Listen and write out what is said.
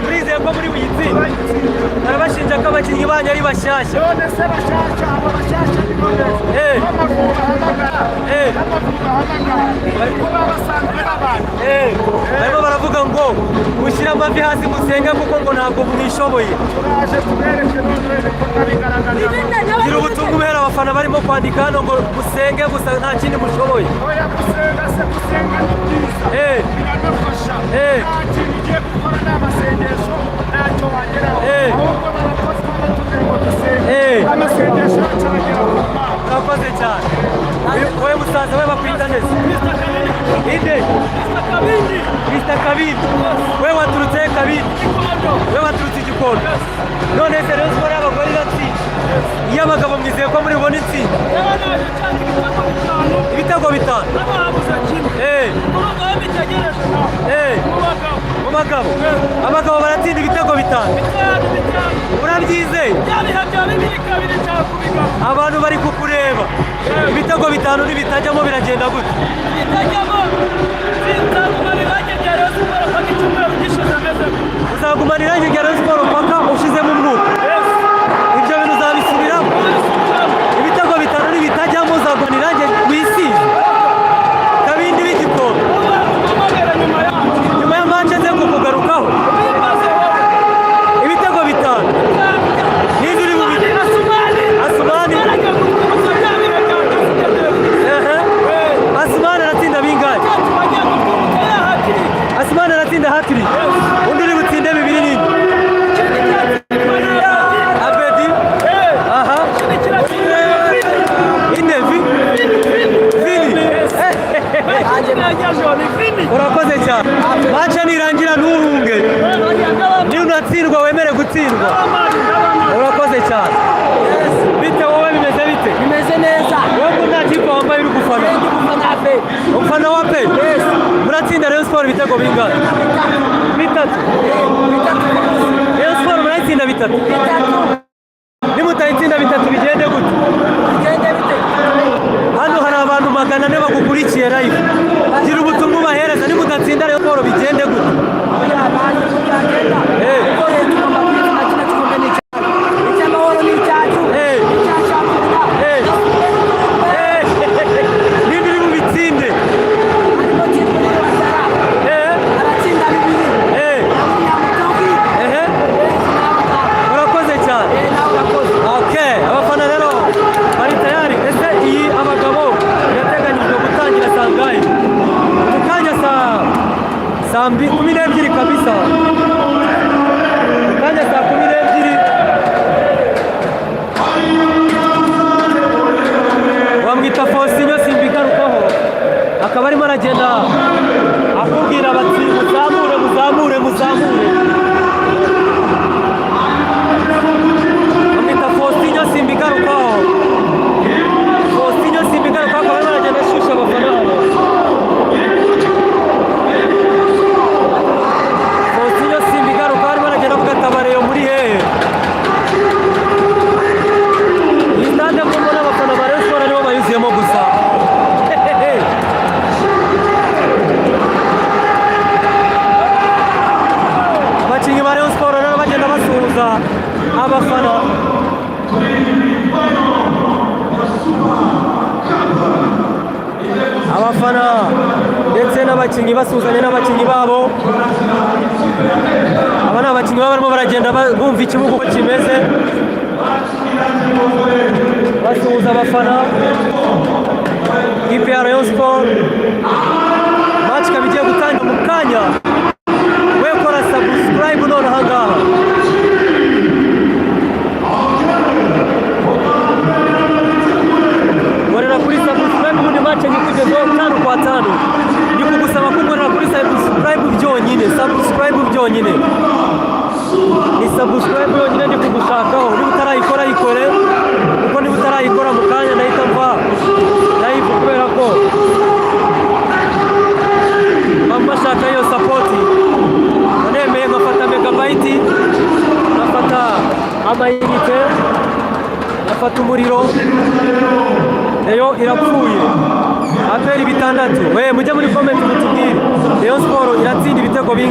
Turizeye ko muri buyitsinde. Barabashinja ko abakinnyi banyu ari bashyashya. None se bashyashya, abo bashyashya ni bo beza. N'Amavubi ahamagara, n'Amavubi ahamagara ko baba basanzwe babana. Barimo baravuga ngo mushyire amavi hasi musenge, kuko ngo ntabwo mwishoboye. Turaje tubereke none ko babigaragaza. Gira ubutumwa ubera abafana barimo kwandika hano ngo musenge gusa, nta kindi mushoboye. Oya, gusenga se, gusenga ni byiza, biranafasha. Nta kintu ugiye gukora, ni amasengesho, ntacyo wageraho. Ahubwo barakoze kuba batubwira ngo dusenge. Amasengesho yacu aragera ku Mana. Urakoze cyane. Wowe musaza we bakwita neza inde? Mr Kabindi. We waturutse he, Kabindi? We waturutse Igikondo. None se Rayon Sport y'abagore iratsinze, iy'abagabo mwizeye ko muri bubone intsinzi? Ibitego 5. Mu bagabo, abagabo baratsinda ibitego 5, urabyizeye? Abantu bari kukureba. Ibitego 5 nibitajyamo biragenda gute? Uzagumana irangi rya Rayon Sport paka ushizemo umwuka? Ibyo bintu uzabisubiramo? Ibitego 5 nibitajyamo uzagumana irangi wisize? Kabindi b'Igikondo, nyuma ya match nze kukugarukaho. Ibitego 5 n'ibyo uri bubiri. Asumani, ehe, Asumani aratsinda bingahe? Asumani aratsinda hat-trick. Undi uri butsinde bibiri n'indi? Abedi. Aha, inde? Vini. Urakoze cyane. Match nirangira ntuhunge, niunatsindwa wemere gutsindwa. Urakoze cyane. Bite wowe, bimeze bite? Bimeze neza. Wowe ko nta kipe wambaye, uri gufana? Ndi gufana APR. Umufana wa APR? Muratsinda Rayon Sport ibitego bingahe? 3? Rayon Sport murayitsinda 3? 3. Nimutayitsinda 3 bigende gute? Bigende bite? Hano hari abantu 400 bagukurikiye live. Gira ubutumwa ubahereza. Nimudatsinda Rayon Sport bigende gute? Oya, bazi ko byagenda. Kuko leta igomba kwitwa kino gikombe ni icyacu, icy'amahoro ni icyacu, icya shampiyona. Ninde uri bubitsinde? Harimo Djibril Ouattara. Aratsinda 2. Nyamutoki. Ehe, urakoze cyane. Nawe urakoze. Okay, abafana rero bari tayari. Ese iyi abagabo irateganyijwe gutangira saa ngahe? Mu kanya saa 12 kabisa. Mu kanya saa 12. Bamwita Faustinho Simbigarukaho, akaba arimo aragenda akubwira bati muzamure, muzamure, muzamure. Bamwita Faustinho Simbigarukaho. Faustinho Simbigarukaho akaba arimo aragenda ashyushya abafana hano. Faustinho Simbigarukaho arimo aragenda avuga ati abareyo muri hehe? Iyi stade ko mbona abafana ba Rayon Sport aribo bayuzuyemo gusa. Abakinnyi ba Rayon Sport rero bagenda basuhuza abafana. Abafana ndetse n'abakinnyi basuhuzanya n'abakinnyi babo. Aba ni abakinnyi baba barimo baragenda bumva ikibuga uko kimeze, basuhuza abafana. Ikipe ya Rayon Sport, match ikaba igiye gutangira mu kanya. We kora subscribe none aha ngaha. Nkorera kuri subscribe, ubundi match nyikugezeho 5 kwa 5. Ni kugusaba kukorera kuri subscribe byonyine, subscribe byonyine, ni subscribe yonyine ndi kugushakaho. Niba utarayikora yikore, kuko niba utarayikora mu kanya ndahita mva live, kubera ko baba bashaka iyo support. Nemeye nkafata megabyte, nkafata amayinite, nkafata umuriro. Rayon irapfuye, APR 6. We mujye muri comment mutubwire, Rayon Sport iratsinda ibitego bingahe?